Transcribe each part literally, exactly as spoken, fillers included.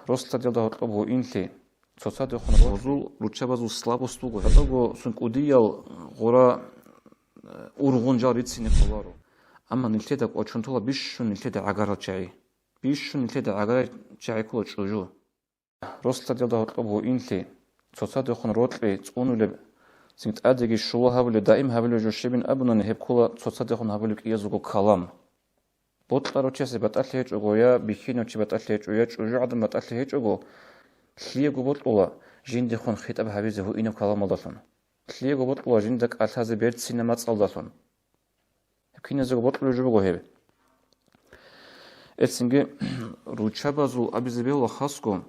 Росладелда гьоркьоб гьуинлъи, цоцадехун гъозул руччабазул слабость буго. Гьабаго сун кӀудиял гъура, э, ургъун жал рицине кколаро. Амма нилъеда кӀочон тола бищун нилъеда гӀагарал чагӀи. Бищун нилъеда гӀагарал чагӀи ккола чӀужу. Росладелда гьоркьоб гьуинлъи, цоцадехун рокьи цӀунулеб, цин тӀадеги щула гьабулеб, даим гьабулеб жо щибин абунани, гьеб ккола цоцадехун гьабулеб кӀиязулго калам. Бокьарав чиясе батӀалъи гьечӀого, я бихьинав чи батӀалъи гьечӀо, я чӀужугӀадан батӀалъи гьечӀого, лъиего бокьула жиндехун хитӀаб гьабизе гьуинаб каламалдалъун. Лъиего бокьула жинда кӀалъазе берцинаб мацӀалдалъун. Гьеб киназего бокьулеб жо буго гьеб. Эцинги руччабазул абизе бегьула хасго,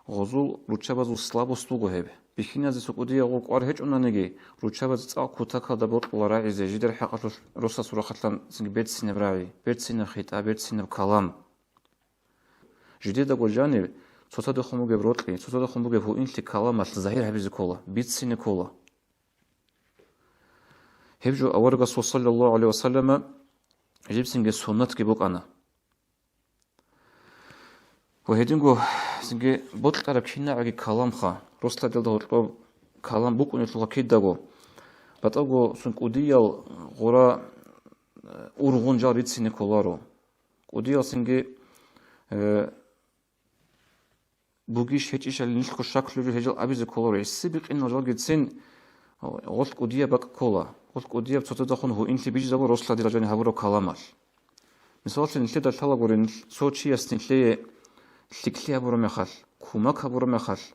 гъозул руччабазул слабость буго гьеб. Бихьиназе цо кӀудияб гъо кӀвар гьечӀонаниги, руччабазе цӀакъ кутакалда бокьула рагӀизе, жидер хӀакъалъулъ росас рахъалъан цинги берцинаб рагӀи, берцинаб хитӀа, берцинаб калам. Жидедаго жанив, цоцадехун бугеб рокьи, цоцадехун бугеб гьуинлъи каламалъ загьир гьабизе ккола, бицине ккола. Гьеб жо аварагасул саллаллагьу гӀалайгьи вассаллама жибцинги суннатги букӀана. Ва гьединго цинги бокьараб кинагӀаги каламха, росладелда гьоркьоб калам букӀунелъулха кидаго, батӀаго сун кӀудиял гъура, э, ургъун жал рицине кколаро. КӀудиял цинги, э, бугищ гьечӀищали нилъго шаклъулев гьел жал абизе кколаро. ГӀиси бикъинал жалгицин гъолъ кӀудияб бакӀ ккола. Гъолъ кӀудияб цоцазда хун гьуинлъи бижизабула рослади ражани гьабураб каламалъ. Мисаллъи, нилъеда лъалагури, нилъ-, цо чияс нилъее лъикӀлъи гьабураб мехалъ, кумак гьабураб мехалъ,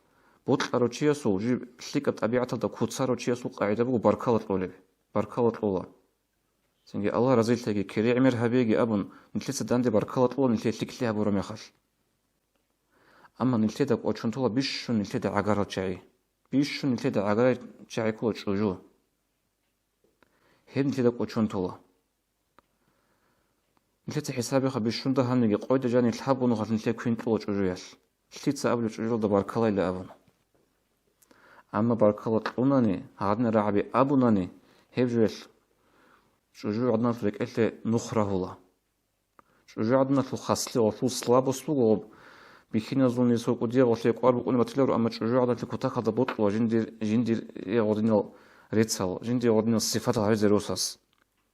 бокьарав чиясул, жиб лъикӀаб тӀабигӀаталда куцарав чиясул къагӀида буго баркала кьолеб. Баркала кьола. Цинги Аллагь разилъаги, кири-гӀемер гьабеги абун, нилъеца данде баркала кьола нилъее лъикӀлъи гьабураб мехалъ. Амма нилъеда кӀочон тола бищун нилъеда гӀагарал чагӀи. Бищун нилъеда гӀагарал чагӀи ккола чӀужу. Гьеб нилъеда кӀочон тола. Нилъеца хӀисабиха бищунда гьаниги, къойда жанир лъабго нухалъ нилъее квин кьола чӀужуялъ. Лъица абулеб чӀужуялда баркалайилан абун. Амма баркала кьунани, гьадинал рагӀаби абунани, гьеб жоялъ чӀужугӀаданалъул рекӀелъе нух рагьула. ЧӀужугӀаданалъул хаслъи, гъолъул слабость буго гъоб. Бихьиназул нисул кӀудияб гъолъие кӀвар букӀунеб батиларо, амма чӀужугӀаданалъе кутакалда бокьула жиндир, жиндир гъодинал рецал, жиндир гъодинал сифатал гьабизе росас.